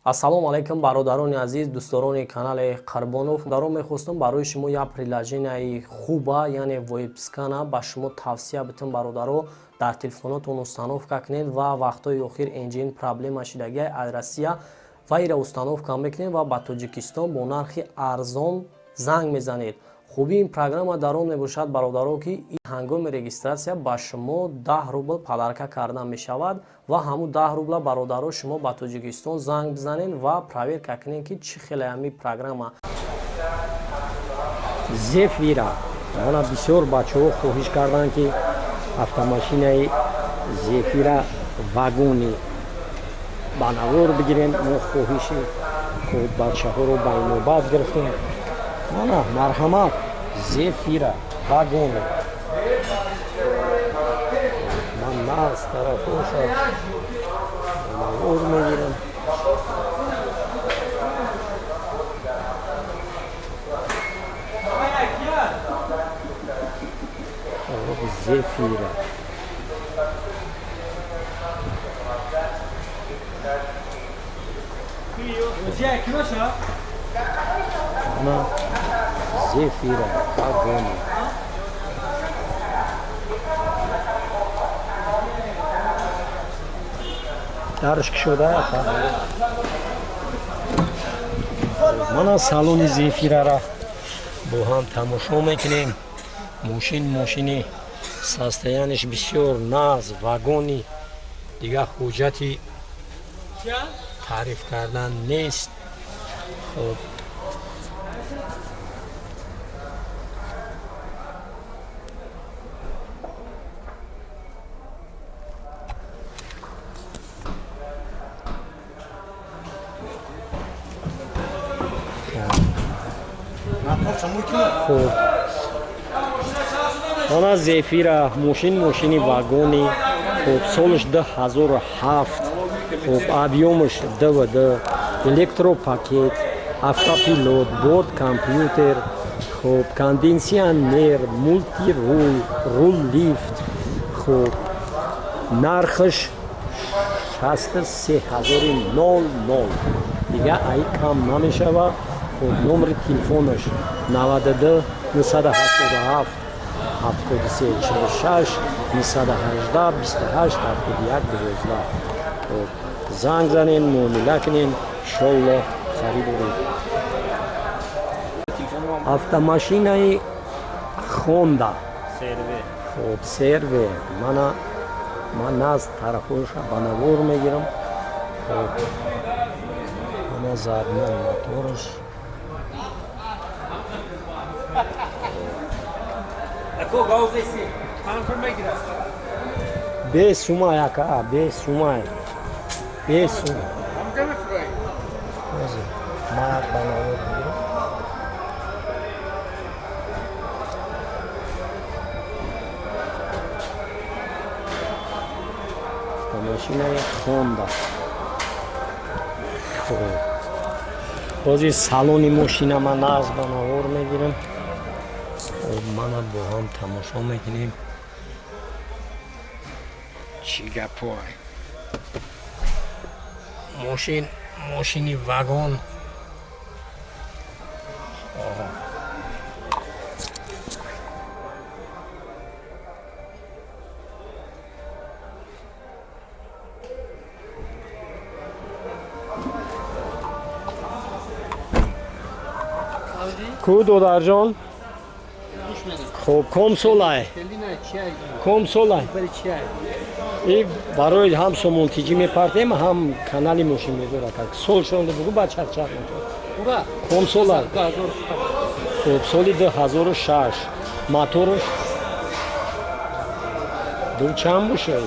Ассалому алайкум, бародарони азиз, дӯстдорони канали Қурбонов. Даро мехостам барои шумо як приложенияи хуба, яъне VoIPScan-а ба шумо тавсия битам. Бародаро, дар телефонотон установка кунед ва вақтҳои охир NGN проблема шидагиай аз Россия ва ира установка мекунед ва ба Тоҷикистон бо нархи арзон занг мезанед. Хубии ин программа дар он мебошад, бародаро, ки ҳангоми регистрация ба шумо 10 рубл подарка карда мешавад ва ҳамун 10 рубла, бародаро, шумо ба Тоҷикистон занг бизанед ва проверка кунед, ки чӣ хеле ҳами программа. Зефира. Мана, бисёр бачаҳо хоҳиш карданд, ки автомашинаи Зефира вагони ба навор бигирем. Мо хоҳиши худ бачаҳоро ба инобат гирифтем. Мана, марҳамат, Зефира вагони. Ман нағз тарафоша навор мегирам. Зефира. Мана, Зефира вагони. Дарш кушода. Мана, салони Зефирара бо ҳам тамошо мекунем. Мошин, мошини состояниш бисёр нағз, вагони, дигар ҳуҷҷати таъриф кардан нест. Хоб, хуб, мана Зефира, мошин, мошини вагони. Хуб, солаш 2007. Хуб, объёмаш ДВД, электропакет, автопилот, борт компьютер, хуб, кондитсионер, мультируль, руль лифт. Хуб, нархаш 63 ҳазори 00, дигар ай кам намешава. Хуб, номери телефонаш 92 977 73 46 918 28 71 12. Хуб, занг занен, муомила кунен, иншолло харид доред. Автомашинаи Хонда. Хуб, СРВ. Мана, ман наз тарафоша ба навор мегирам. Хуб, мана задний мотораш. Ако гаузеси, мегирад. Бе сума яка, бе сума. Бе сума. Ма як ба навор мегирам. Автомашинаи Хонда. Хуб. Бози салони мошина ман нағз ба навор мегирам. Хуб, мана бо ҳам тамошо мекунем. Чӣ гапой? Мошин, мошини вагон. Оҳо. Ку, додарҷон? Хуб, ком солай? Ком солай? И барои ҳам сомонтиҷӣ мепартем, ҳам канали мошин медорад. Сол шонда бугу, ба чақчақ. Ком солай? Хуб, соли 2006. Мотораш ду чанд боша?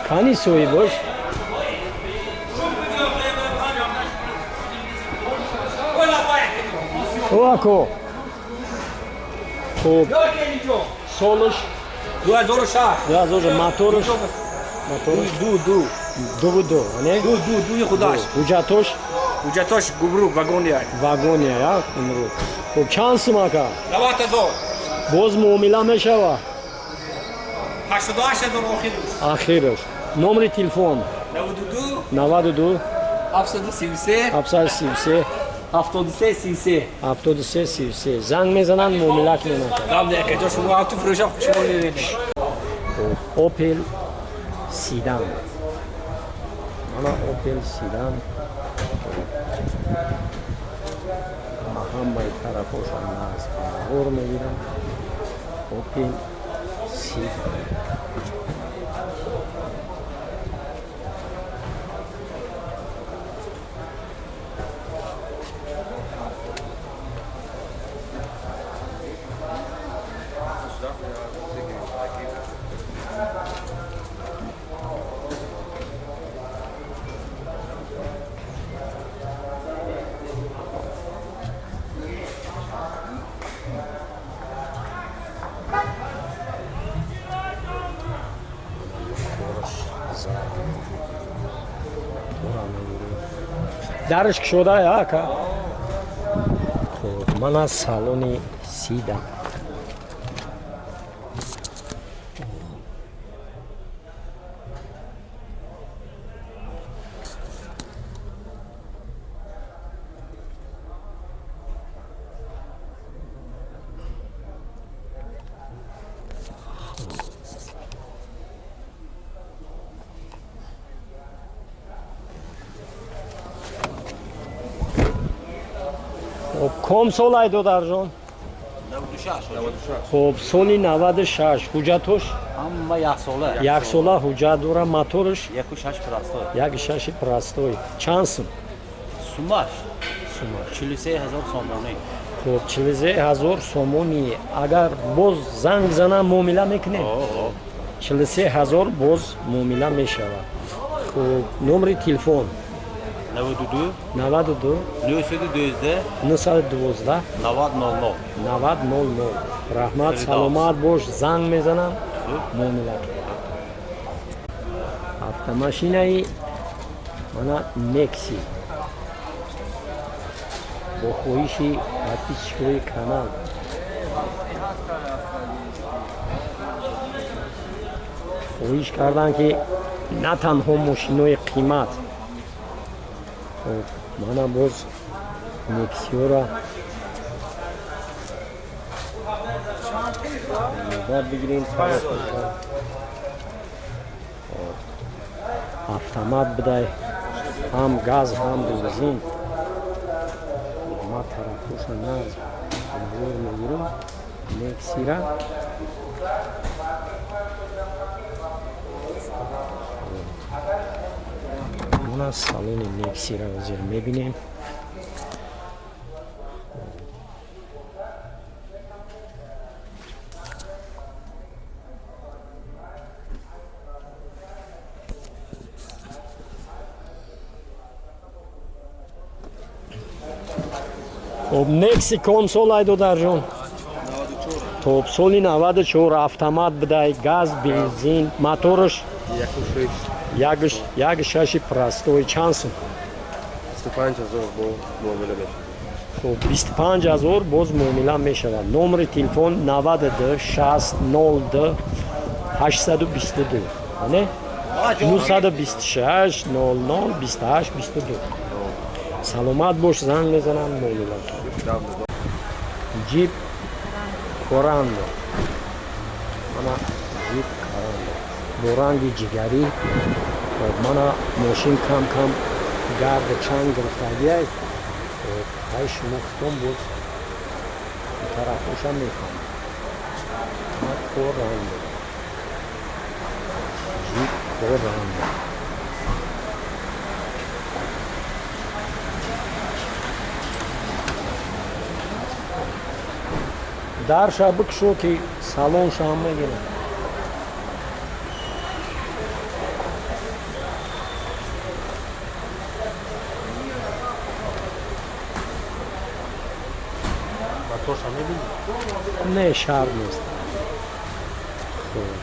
Кани соҳибош? Ако. Хуб. Солаш 2006. 2000. Мотораш? Мотораш Ду ду. Ду ду, не? Ду ду дуи худаш. Ҳуҷҷатош? Ҳуҷҷатош гумрук, вагония. Вагония, я гумрук. Хуб, чанд сум, ака? 90 000. Боз муомила мешава? 88 000 охираш. Ахираш. Номери телефон? 92. 92 733 733 73 33. 73 33. Занг мезананд, муомила кунанд. Гап не, акаҷон, шумо ҳам ту фурӯша шумо мебинед. Opel Sedan. Мана Opel Sedan. Ба ҳамаи тарафошон нағз навор мегирам. Opel Sedan. Дарш кушода ака. Хуб, мана салони Седан. Хуб, ком сол ай додарҷон? 96. Хуб, соли 96. Ҳуҷҷатош? Ҳама яксола. Яксола ҳуҷҷат дора, моторш? 1.6 простой. 1.6 простой. Чанд сум? Сумаш? Сумаш. 43 ҳазор сомонӣ. Хуб, 43 ҳазор сомонӣ. Агар боз занг занам, муомила мекунем? 43 ҳазор боз муомила мешавад. Хуб, номери телефон? 92 92 912 912 90 00. 90 00. Раҳмат, саломат бош, занг мезанам, муомила. Автомашинаи мана Некси бо хоҳиши подписчикои канал. Хоҳиш карданд, ки на танҳо мошинои қимат, мана боз Нексиёра навбат бигирем. Автомат бидай, ҳам газ, ҳам бензин. Ма тарафоша нағз навор мегирам Нексира. Мана салони Нексира ҳозир мебинем. Хуб, Некси ком сол ай додарҷон? Топ, соли 94, автомат бидай, газ, бензин, моторш 1.6 простой. Чанд сум? 25 ҳазор бо муомила мешавад. Хуб, 25 ҳазор боз муомила мешавад. Номери телефон 92 60 02 822, не? 926 00 28 22. Саломат бош, занг мезанам, муомила. Ҷип Корандо. Мана Ҷип Корандо бо ранги ҷигарӣ. Мана мошин кам кам гард чанг гирифтагиай. Ай шумо худтон боз тарафоша мефаҳмед. Мана Корандо, Ҷип Корандо. Дарша бикшо, ки салонша ҳам мегирам. Моторша мебинӣ? Не, шарт нест. Хуб,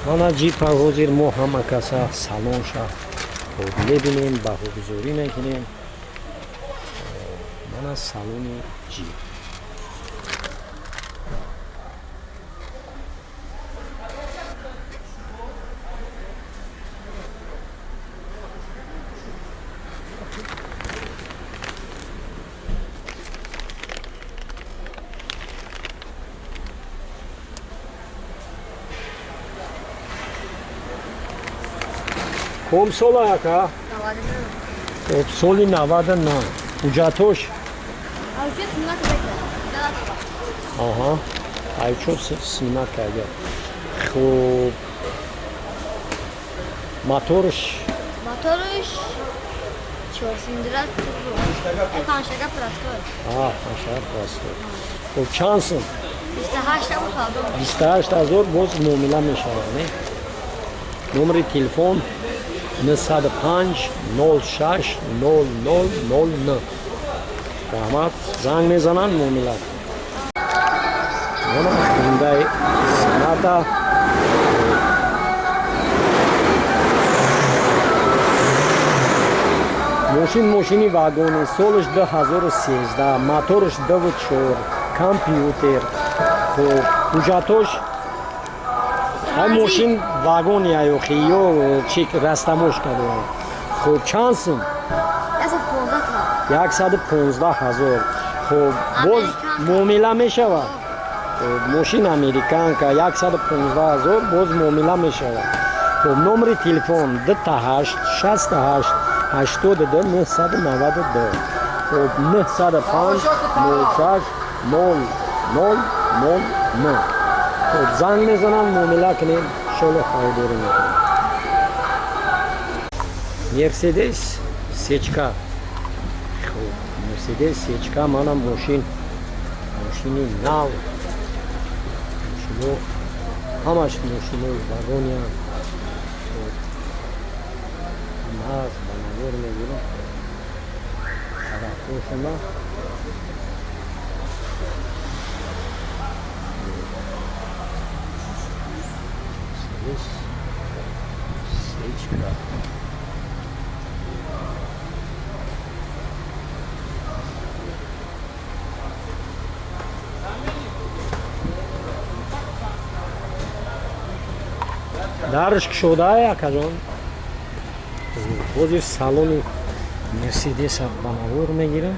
мана ҷипа ҳозир мо ҳама каса салонша хуб мебинем, баҳогузорӣ мекунем. Мана салони ҷип. Ком сола ака? 99. Соли 99. Ҳуҷҷатош? Аҳа. Айчо снимат карда. Хуб. Моторш? Моторш чорсилиндра турбо. Панҷшага простой. А, панҷшага простой. Хуб, чанд сум? 28 ҳазор. 28 ҳазор боз муомила мешавад, не? Номери телефон 905 06 00 09. Раҳмат, занг мезананд, муомила. Мана Hyundai Sonata. Мошин мошини вагони, солаш 2013, мотораш 2.4, компютер. Хуб, ҳуҷҷатош ҳай мошин вагони аёхи ё чи растамошка дорад. Хуб, чанд сум? 115 115 ҳазор. Хуб, боз муомила мешавад. Мошин американка 115 ҳазор боз муомила мешавад. Хуб, номери телефон 28 68 82 992. Хуб, 905 06 00 09. Хуб, занг мезанам, муомила кунем, иншолло харидорӣ мекунем. Мерседес сечка. Хуб, Мерседес сечка, мана мошин, мошини нав. Мошино ҳамаш мошинои вагонианд. Хуб, ҳамаз ба навор мегирам тарафҳошона. Мерседес сечка. Дарш кушодае, акаҷон? Ҳозир салони Мерседеса ба навор мегирам,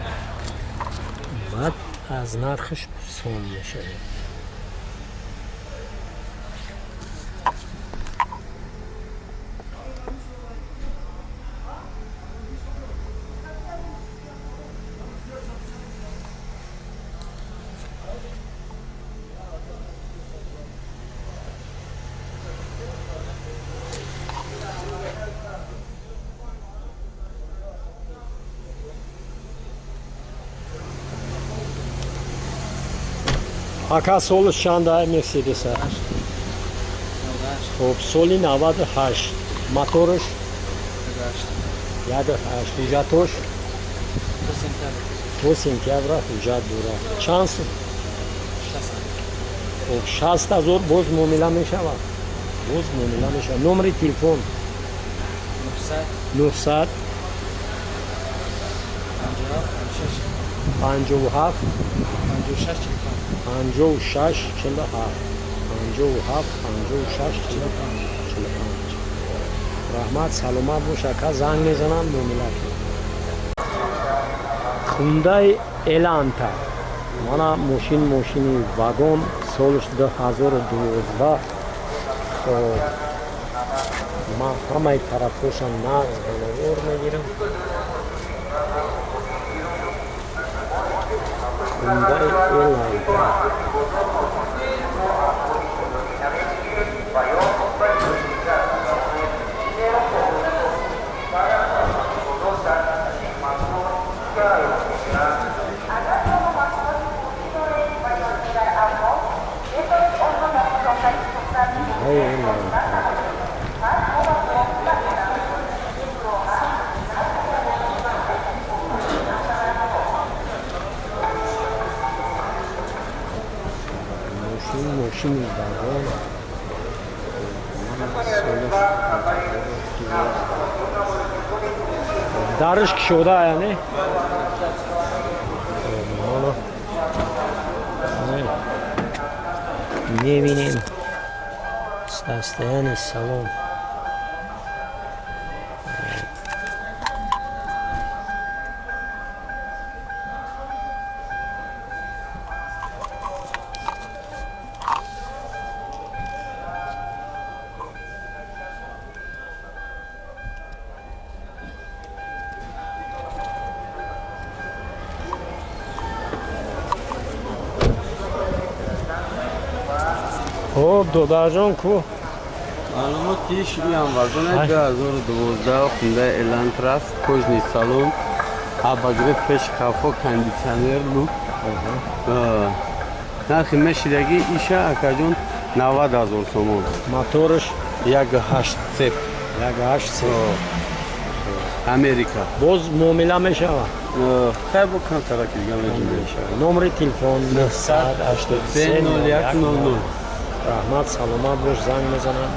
баъд аз нархаш сон мешавем. Ака, солаш чанда Мерседеса? Хуб, соли 98, мотораш 1.8, ҳуҷҷатош то сентябра ҳуҷҷат дорад. Чанд сум? Хуб, 60 ҳазор боз муомила мешавад. Боз муомила мешавад. Номери телефон 900 57 56 47 57 56 45. Раҳмат, саломат бош, ака, занг мезанам, муомила кунем. Хундай Эланта. Мана мошин, мошини вагон, солаш 2012. Хоб, ман ҳамаи тарафҳошам нағз ба навор мегирам. Хундай Эланта. Хундай Эланта. Мошин, мошини вагон. Дарш кушода, яъне мана мебинем состояние салон. Хуб, додарҷон, ку? Маълумот ки январҷон 2012 Хундай Элантра, кожаный салон, обогрев пеш, қафо, кондитсионер, люк. Нархи мешидаги иша, акаҷон, 90 ҳазор сомон. Моторш? 1,8 цеп. 1,8 цеп. Америка. Боз муомила мешавад? Хай, бо камтараки дига мешавад. Номери телефон 983 01 00. Раҳмат, саломат бош, занг мезанам.